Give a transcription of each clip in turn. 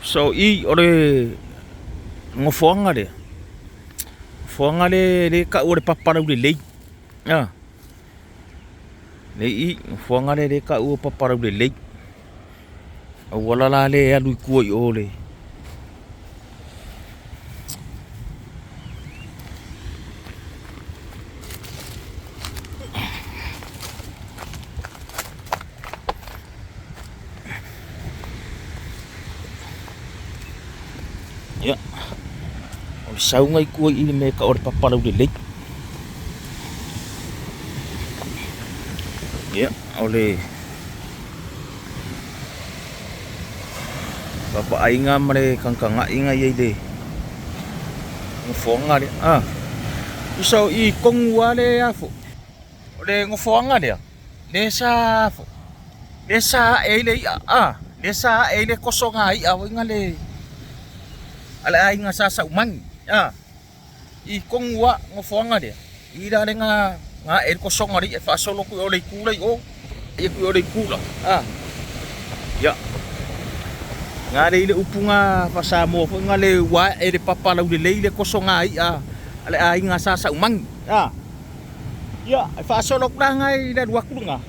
So i o le nofoaga lea, nofoaga lea e tau o le papa laulelei. Lea i i, nofoaga lea e tau o le papa laulelei. Auala la lea e alu i tua i o le Ia, o le sauga i tua i le mea e tau o le papa laulelei. Ia, o le vaavaaiga ma le tagatagai ia i le nofoaga lea. A, tusa o i tonu lava le afo, o le nofoaga lea, lea sa lea sa ae ai le i'a a, lea sa ae ai le tosoga i'a foi lea a le aiga Sa Saumani a, i tonu lava nofoaga lea, i la lea na ae ai le tosoga o le i'a e faasolo atu i o i le itu la i o, atu i o i le itu la a. Ia, na lea i le upu na faa-Samoa foi na le ua ae le papa laulelei le tosoga i'a a le aiga Sa Saumani a. Ia, e faasolo atu la na i le alu atu lena.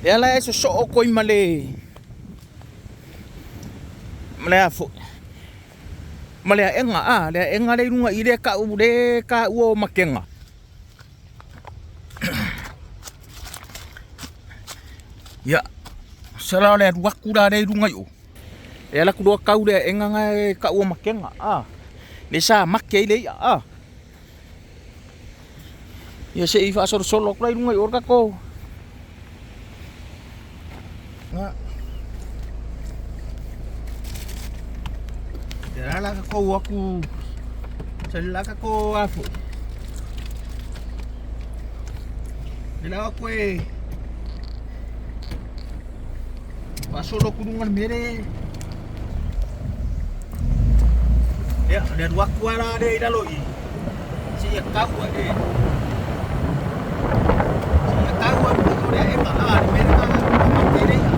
Lea la e sosoo atu ai ma le ma le a foi ma le aega a le aega lea i luga i lea tau le taua o Makega. Ia, sala o le alu atu la lea i luga i o. E alu atu loa tau le aega na e tau o Makega a. Lea sa make ai le i'a a. Ia se i faasolosolo atu la i luga i o le tatou Ia. Ia la tatou atu se la tatou afu. Le la atu e faasolo atu luga le mea lea. Ia, le alu atu lava la lea i lalo i i, seia tau ane, seia tau ane i le aega, a, le mea lena na mate ai le i'a.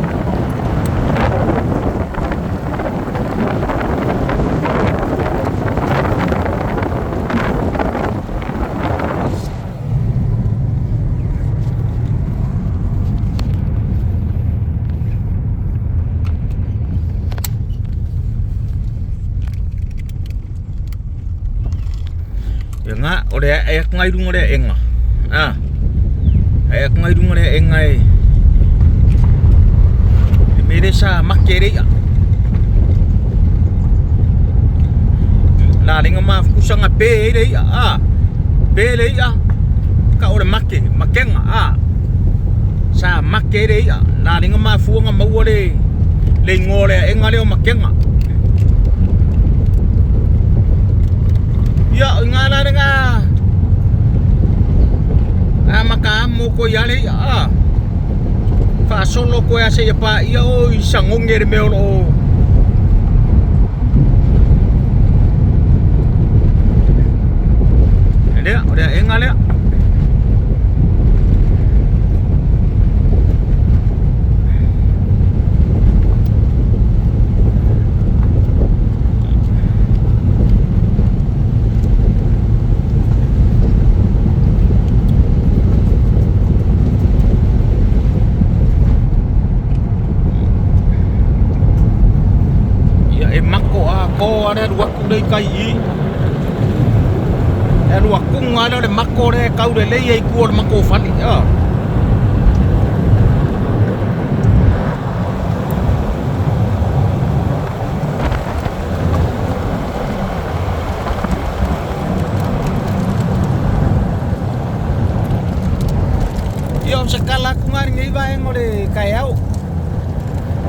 Ia ngā, o le ae atu ngai runga le aenga. Ah. Ae atu ngai runga le aenga e e mere sa make le ia. La lenga ma kusanga pe e le ia. Ah. Pe le ia. Ka o le make, makenga. Ah. Sa make le ia. La lenga ma fuanga maua le le ingoa o le aega lea o Makega. Ia, o ngā la lenga a maka amo ko ia le ia. A. Faasolo koe a seia paia o i sangoge le mea o lo o Lea, o le aega lea. Ia e mako a ko are alu atu lei kai i. E alu akunga ale o le mako le kau le lei ai ku o le mako fale. Ia. Ia o se kala atu ngā lenei vaega o le taeao.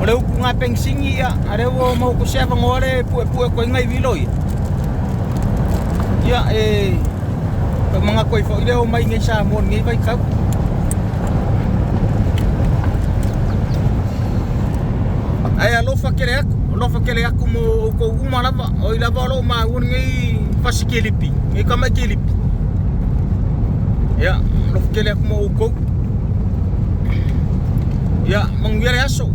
O le upu ngā pensingi ia, a lea ua mau ko se avanoa le puepue koe ngai vilo ia. Ia e manatu ai foi le o mai nei Samoa lenei vaitau. Ae alofa tele atu, alofa tele atu mo outou uma lava, o ai lava o lo o maua lenei fasi kilipi, lenei tamai kilipi. Ia, alofa tele atu mo outou. Ia, manuia le aso.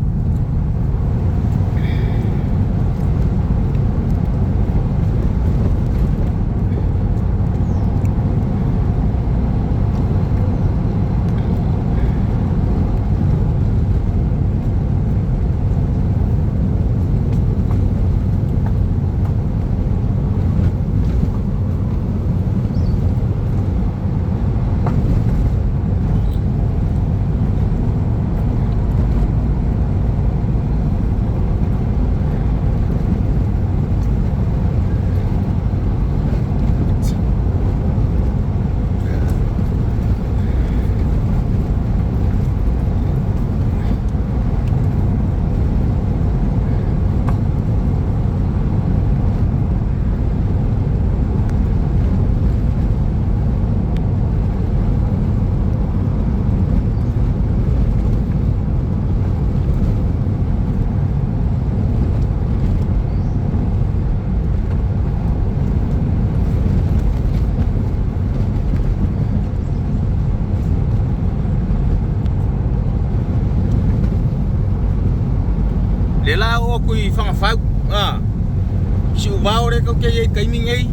Le la oo atu i Fagafau, a, Siuvao lea tatou te i ai i le taimi lenei,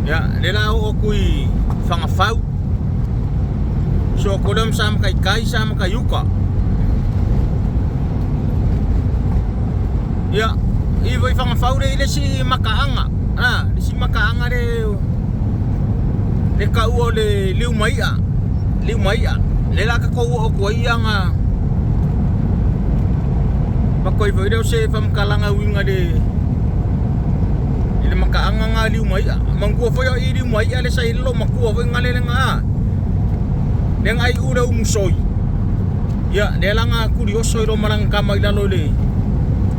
ia, lea la oo atu i Fagafau, uso atu ai lea ma Samataitai, Samataiuta. Ia, i foi Fagafau lea i le isi mataaga, a, le isi mataaga lea le taua o le liumai'a, liumai'a, lea la tatou oo atu ai aga avatu ai foi lea o se faamatalaga e uiga i le i le mataaga lena liumai'a. Manatua foi o i liumai'a lea sa i ai le loomatua foi lena lea na a, lea na iu le umusoi, ia lea la na tulioso ai loa ma lana tama i lalo i le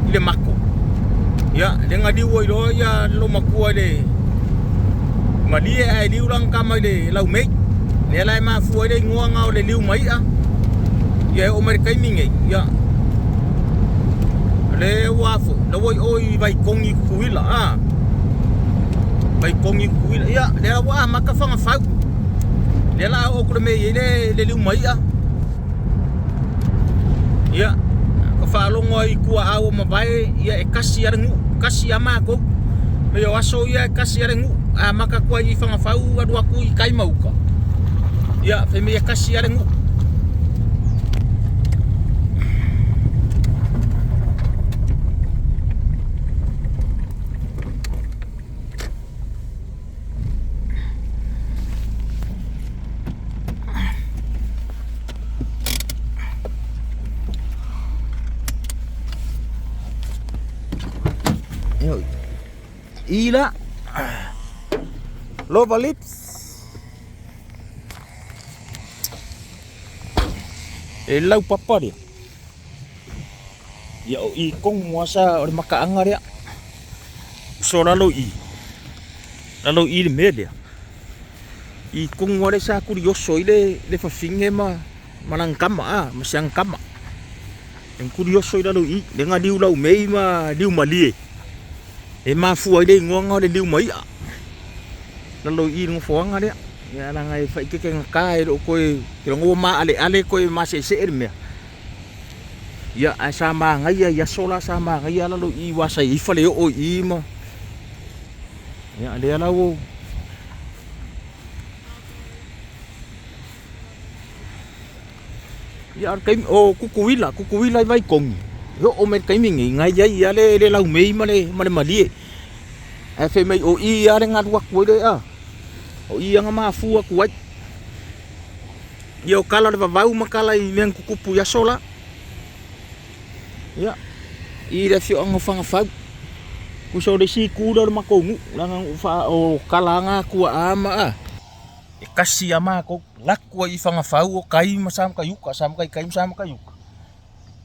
i le mato, ia lea na liu ai loa ia le loomatua i le malie ae liu lana tama i le laumei. Lea la e mafua ai le igoa lena o le liumai'a, ia e oo mai le taimi nei, ia lea ua foi, la ua i o i Vaitogi i Tutuila, a Vaitogi i Tutuila, ia lea ua amata Fagafau. Lea la a oo atu i le mea e i ai le, le liumai'a, ia ka faalogo ai i tuaau ua mavae, ia e tasi lava le nuu, tasi lava matou. Pei o aso ia e tasi lava le nuu, amata atu ai i Fagafau alu atu i tai ma uta, ia fai mai e tasi lava le nuu. I la Lova Lips e laupapa lea. Ia o i tonu lava sa o le mataaga lea. Uso lalo i i, lalo i i le mea lea, i tonu lava lea sa tulioso ai le fafine ma lana tama a, ma si ana tama. E tulioso i lalo i i, lea na liu laumei ma liu malie, e mafua ai le igoa lena o le liu mai'a. Lalo i i le nofoaga lea, ia leaga e faaetetegata e le o toe, ou te iloa ua maaleale toe maseesee le mea. Ia, ae sa manaia i aso la, sa manaia lalo i i aua sa i ai faleoo i i ma ia lea la ua Ia o le taimi o Tutuila, Tutuila i Vaitogi, e oo mai i le taimi lenei, na i ai lava le laumei ma le malie. Ae fai mai o i lava le galu atu ai le a, o i lava na mafua atu ai. Ia o tala o le vavau ma tala i mea na tutupu i aso la. Ia, i le afioaga o Fagafau. Tusa o le isi itu lea o le matou nuu, leaga na ou faa, o tala lava na a tuaa ma a. E tasi lava matou, alu atu ai i Fagafau o tai ma Samataiuta, Samataitai ma Samataiuta.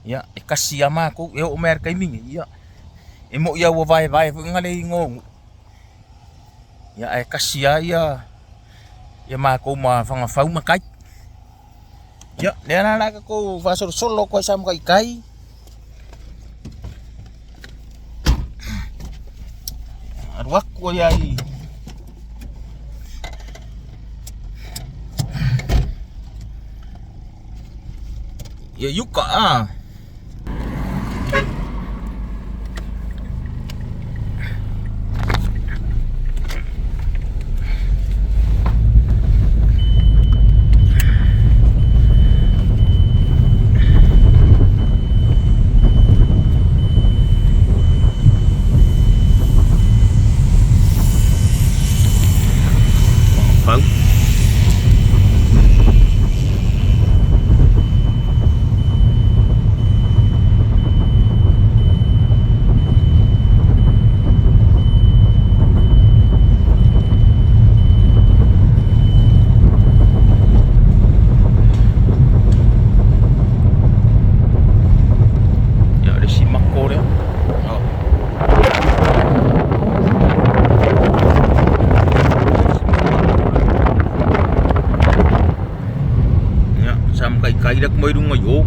Ia, e tasi lava matou, e oo mai lava i le taimi lenei, ia, e moni lava ua vaevae foi le igoa o nuu, ia ae tasi lava ia ia matou ma Fagafau ma tai. Ia, lea la o le a tatou faasolosolo atu ai i Samataitai. Alu atu ai lava i ia uka a. Pau. Ia, o le isi mako lea. Oh. Ia, sa mataitai le atu mai luga i o.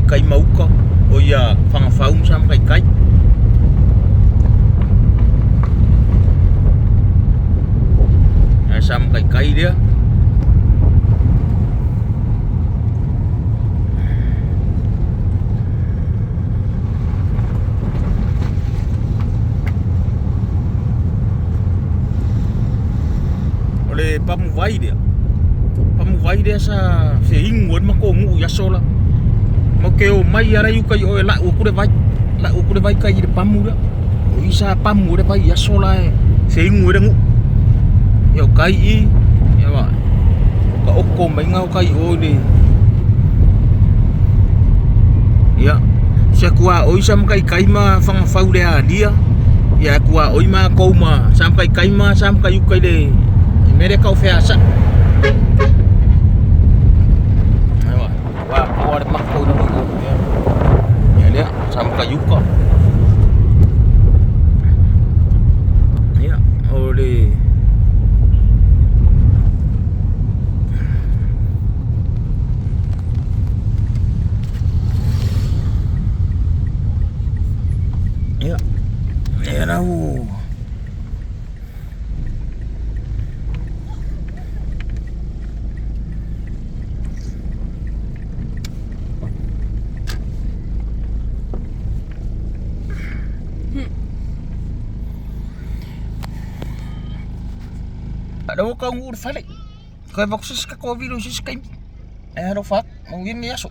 Samataitai ma uka o ia Fagafau ma Samataitai. Ae Samataitai lea. O le pamuvai lea, pamuvai lea sa feinu ai le matou nuu i aso la. Matou te omai lava la i uta i o e lau atu le vai, lau atu le vai tai i le pamu lea. O i sa pamu ai le vai i aso la e feinu ai le nuu. Ia o tai i, ia o taoto maiga o tai i o i le Ia, se tuaoi sa mataitai ma Fagafau i le alia, ia ae tuaoi matou ma sa mataitai ma sa mataiuta i le mea lea e tau o Feasaa. Ua atoa le mato i lalo i o. Ia lea, sa mataiuta. Ia, o le Ia, ia lau Lea ua taunuu i le fale. Toe avatu se isi tatou vilo i se isi taimi. Ae alofa atu, manuia lenei aso.